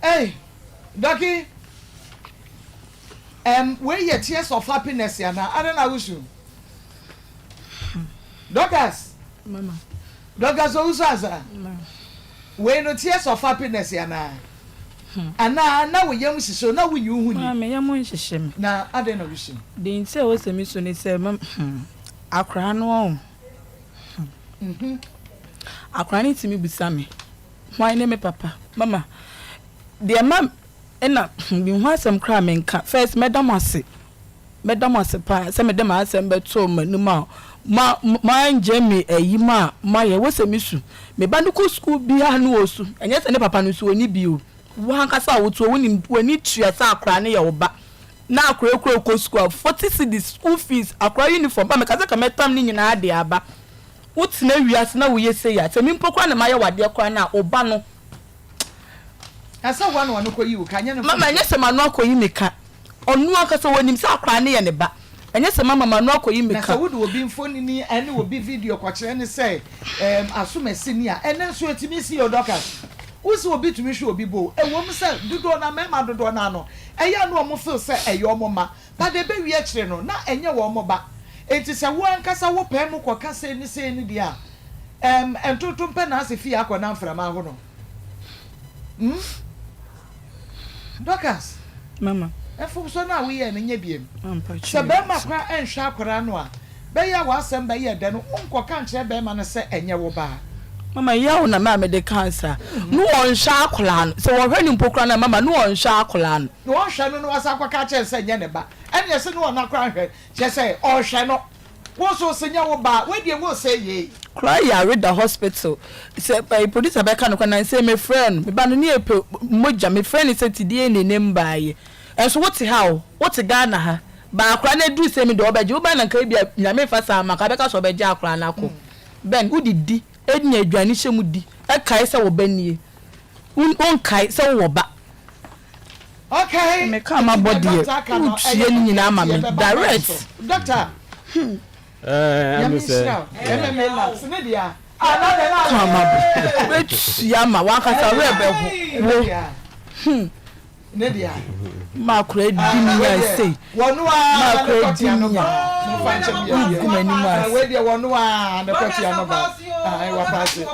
Ei Dɔki ɛm wei yɛ tears of happiness anaa adɛn na wosu? Dorcas Mama. Dorcas owusu ansa? Ma. Wei no tears of happiness anaa? Anaa na wo yam hyehye wo na wonyi wo ho ni? Ma me yam nhyehye me. Na adɛn na wosu? Deɛ nti a ɛwɔ sɛ mesu ne sɛ ma hmm akwadaa no ɔn hmm akwadaa no tumi bisa me hwan ne me papa mama deɛ ɛma ɛna hmm mehu asɛm koraa a menka first mɛda mo ase Mɛda mo ase paa sɛ mede m'asɛm bɛtoo mo anim a moangye me ayi mu a moayɛ. Wose mesu. Me ba no kɔ sukuu biara na ɔsu. Ɛnyɛ sɛ ne papa no nso ɔnni bi o. Wo ankasa a wote hɔ wonim, w'ani tua sɛ akwadaa no yɛ wo ba. Na akwadaa kura kɔ sukuu a, 40 cedis, school fees, akwadaa uniform, ba meka sɛ ka mɛtam ne nyinaa de aba. Wotena wiase na woyɛ sei a, sɛ me mpo koraa na mayɛ wo adeɛ koraa no a, wo ba no. Ɛsɛ wo ano ano kɔyi wo ka, ɛnyɛ ne Mama, mfomsoɔ. ɛnyɛ sɛ m'ano akɔyi me ka. Ɔno ankasa ɔnim sɛ akwadaa no yɛ ne ba. Ɛnyɛ sɛ mama m'ano akɔyi me Na ka. sɛ wode obi mfonini ne obi video kɔkyerɛ no sɛ ɛɛm asomasi ni a, ɛnnɛ nso ɛtumi si o Dorcas. Wohu sɛ obi tumi hwe obi bo o. Ɛwom sɛ dodoɔ no ara, mmarima dodoɔ no ara no, ɛyɛ a na wɔn feel sɛ ɛyɛ wɔn mma. But ɛbɛwie akyire no, na ɛnyɛ wɔn ba. Enti sɛ wo ankasa wopae mu kɔka sei ne sei no deɛ a, ɛɛm ntontom pɛ na ase fie akɔ na mframa aho no. Hmm? Dorcas, Mama. mfomsoɔ no a woyɛɛ no nyɛ biom. Ampa Sɛ kyerɛ barima ase. koraa nhwɛ akwadaa no a, bɛyɛ a w'asɛm bɛyɛ dɛ no, wonkɔka nkyerɛ barima no sɛ ɛnyɛ wo ba. Mama, yaw na maa mede kaa saa. No ɔnhwɛ akwadaa no. Sɛ wɔhwɛ no mpo koraa no a, mama, no ɔnhwɛ akwadaa no. Na ɔnhwɛ no na wasan akɔka akyerɛ no sɛ ɛnyɛ ne ba. Ɛnneɛ se no ɔno koraa nhwɛ, kyerɛ sɛ ɔhwɛ no. Wo nso wo se nyɛ wo ba a, wei deɛ wo sɛ yei. Koraa yare da hospital sɛ ɛyi producer bɛka no koraa nansɛ me frɛ no me ba no ne yɛ pɛ mogya me frɛ no sɛ ti DNA ne mbaayɛ ɛnso wo te ha o wo te Ghana ha ba akora no aduru sɛ mi deɛ ɔbɛgye wo ba na nka ebia nyame nfa saa ma nka bɛka sɛ ɔbɛgye akora no akɔ Ben wo didi nya aduane hyɛ mu di ɛkae sɛ wo ba nie wo nkae sɛ wo wɔ ba. Okay. Me ka ma bɔ deɛ wotua ne nyinaa ma me direct. Doctor. Hmm. Eh, Nyame nhyira wo. MMA labs ne deɛ. Ka ma bɔ. Wobɛtua ma wankasa werɛ bɛho wo. Hmm. Ne deɛ. Ma akora di me nya sei. Ma akora di me nya. Wogu m'anim ase. Wei deɛ wɔno a ne kɔtua no ba. Ayi wapaase.